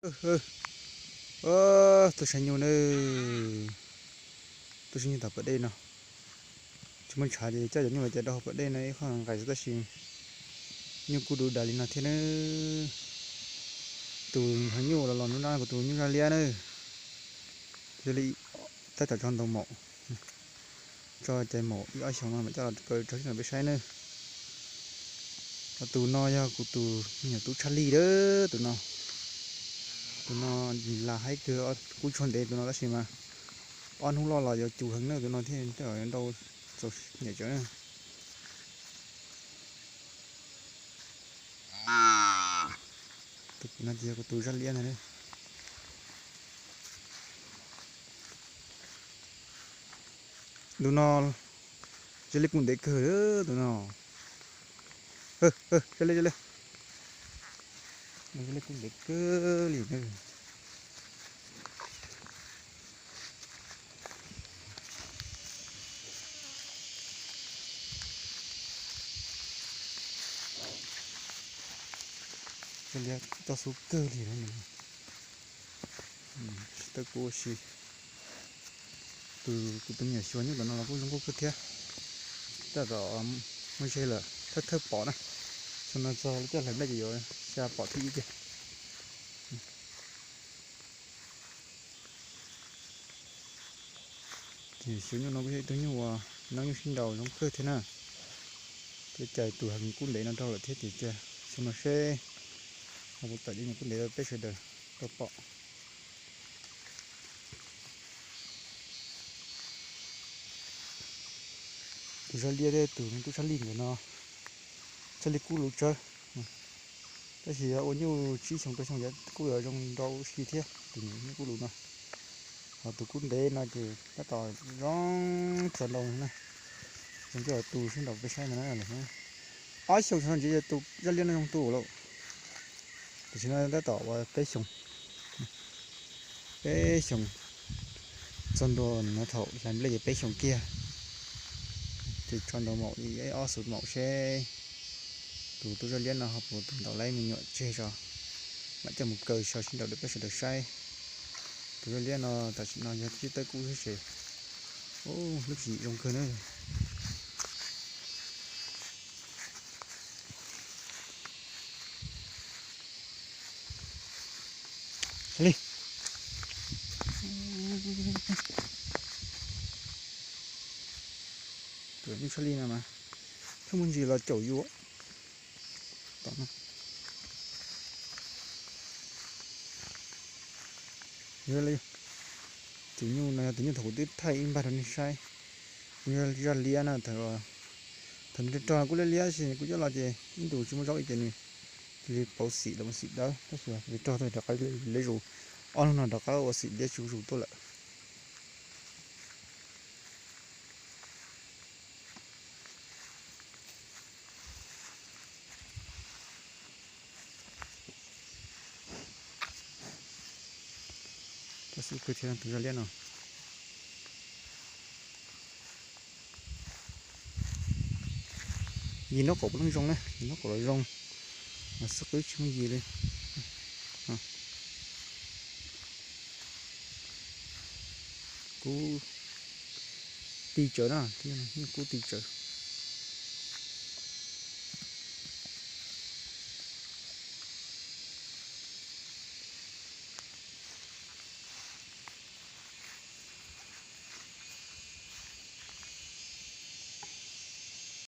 Tuaj saib nyuj na, tuaj saib nyuj tom pas dej no. Tsis muaj ntshav ces coj cov nyuj los cais rau hauv pas dej no ib qho nqaim xwb tab sis nyuj kuj du dag li no thiab na. Tus nyuj los los nruab nrab kuv tus nyuj zaj liab na. Yog li tab tom tso ntau maum, tso cais maum ib ob xyoos no mam coj los kaw rau sib no peb saib na. Tus no yog kuv tus me nyuam tub tshaj lij a, tus no. Tus no lam haib kawg, kub tshuag ntev tus no tab sis mas ob hnub loj los yuav cus heev na, tus no thiaj nrau txaus niam tsawv na. Tus no ces yog kuv tus zaj liab ntag. Tus no zaj liab kub ntev kawg tus no. Zaj liab, zaj liab, zaj liab kub ntev kawg li na. Zaj liab toj xub kawg li na. Tsis tau kuv ua si. Tus, kuv tus me nyuam xyuas nyuj tom no los kuj zoo nkauj kawg thiab. Tab tom muaj ze lawm thawj thawj pom na. Xyoo no txog lub caij hlais nplej ces yuav xya pom thib ib tiag. Ces xyuas nyuj no kuj yog ib tug nyuj uas noob nyuj sib nraus zoo kawg thiab na. Peb cais tus heev kub ntev no rau lawm thiab ces cia xyoo no seb ho puas tawm cov nyuj kub ntev rau peb sawv daws tau pom. Tus zaj liab thiab tus tub tshaj lij ntawm no, tshaj lij kub lus tsawb. Tab sis yog ua nyuj tsib xyoo rau xyoo kuj yuav zoo nrau si thiab tus nyuj kub lus no. Ho tus kub ntev no ces tab tom zoo txog nrau na. Zoo coj tus sib nraus peb saib no na. Ob xyoos no ntshe yog tus zaj liab no zoo tu lawm. Tam sim no tab tom ua peb xyoos, peb xyoos txog ntua no thaum hlais nplej ces peb xyoos kiag. Ces tso ntau maum li ob xuv maum seb tus tub zaj liab no ho puas tus ntaus laib me nyuam tseg tso, mam coj mus kaw so sib nraus rau peb sawv daws saib. Tus zaj liab no tam sim no yog tib tawb kub xwb ces lub tswv yim zoo kawg na. Li, tus nyuj tshaj lij no mas txhob muaj ntsis los caum yus. Tus nyuj no yog tus nyuj thaum kuv twb thaij ib npag rau nej saib. Kuv yog zaj liab na, thaum nws rog rog kuj liab liab sis kuv coj los ces ib ntus tsis muaj zaub li ces nws cia li pauv xim los ua xim dawb tab sis rog tau rov qab liab zus, ob hnub no rov qab ua xim liab tsuj zus tuaj lawm. Cov xwb kawg thiab tus zaj liab no. Yim nraub qaum puav leej zoo na, yim nraub qaum los zoo, mas xwb qwb tsis muaj yim li. Kub ti tsawv na, kub ti tsawv.